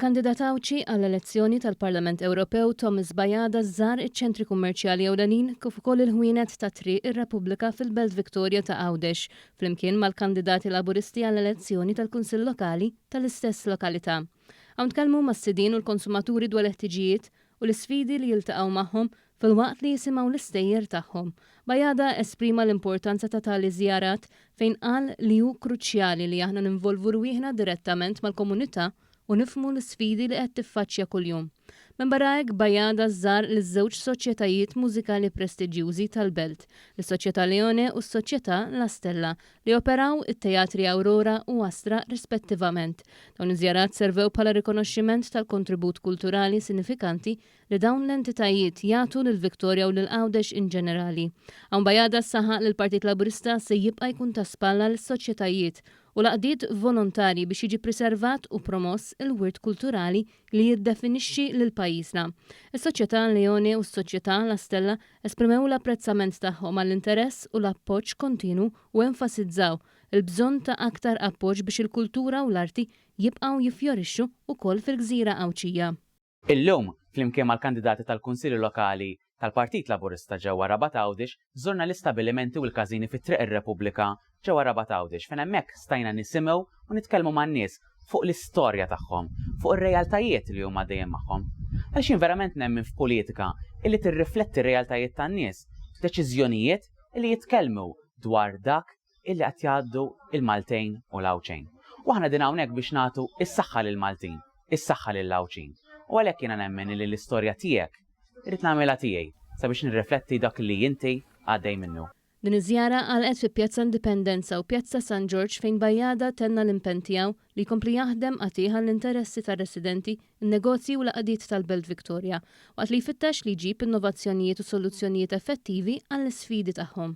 Il-kandidat Għawdxi għall-elezzjoni tal-Parlament Ewropew Thomas Bajada żar iċ-ċentri kummerċjali ewlenin kif ukoll il-ħwienet ta' Triq ir-Repubblika fil-Belt Victoria ta' Għawdex flimkien mal-kandidati Laburisti għall-elezzjoni tal-Kunsill Lokali tal-istess lokalità. Hawn tkellmu mas-sidien u l-konsumaturi dwar il-ħtiġijiet u l-isfidi li jiltaqgħu magħhom filwaqt li jisimgħu l-istejjer tagħhom. Bajada esprima l-importanza ta' tali żjarat fejn qal li hu kruċjali li aħna ninvolvu rwieħna direttament mal-komunità u nifhmu l-isfidi li qed tiffaċċja kuljum. Minbarra hekk Bajada żar liż-żewġ soċjetajiet mużikali prestiġjużi tal-belt, lis-Soċjetà Leone u s-Soċjetà La Stella, li joperaw it-teatri Aurora u Astra rispettivament. Dawn iż-żjarat servew bħala rikonoxximent tal-kontribut kulturali sinifikanti li dawn l-entitajiet jagħtu lil Victoria u lil Għawdex in ġenerali. Hawn Bajada saħaq li l-Partit Laburista se jibqa' jkun ta' spalla lis-soċjetajiet u l-għaqdiet volontarji biex jiġi priservat u promoss il-wirt kulturali li jiddefinixxi lil pajjiżna. Is-Soċjetà Leone u s-Soċjetà La Stella esprimew l-apprezzament tagħhom għall-interess u l-appoġġ kontinwu u enfasizzaw il-bżonn ta' aktar appoġġ biex il-kultura u l-arti jibqgħu jiffjorixxu wkoll fil-gżira Għawdxija. Illum, flimkien mal-kandidati tal-Kunsilli Lokali tal-Partit Laburista ġewwa Rabat Għawdex, żorna l-istabilimenti u l-każini fi Triq ir-Repubblika ġewwa Rabat Għawdex fejn hemmhekk stajna nisimgħu u nitkellmu man-nies fuq l-istorja tagħhom, fuq ir-realtajiet li huma għaddejjin magħhom. Għaliex jien verament nemmen f'politika illi tirrifletti r-realtajiet tan-nies, f'deċiżjonijiet illi jitkellmu dwar dak illi qed jgħaddu il-Maltejn u l-Għawdxejn. U aħna din hawnhekk biex nagħtu is-saħħa lill-Maltin, is-saħħa lill-Għawdxin. U għalhekk jiena nemmen illi l-istorja tiegħek irrid nagħmilha tiegħi sabiex nirrifletti dak li inti għaddej minnu. Din iż-żjara għalqet fi Pjazza Indipendenza u Pjazza San Ġorġ fejn Bajada tenna l-impenn tiegħu li jkompli jaħdem qatigħ għall-interessi tar-residenti, in-negozji u l-għaqdiet tal-Belt Victoria, waqt li jfittex li jġib innovazzjonijiet u soluzzjonijiet effettivi għall-isfidi tagħhom.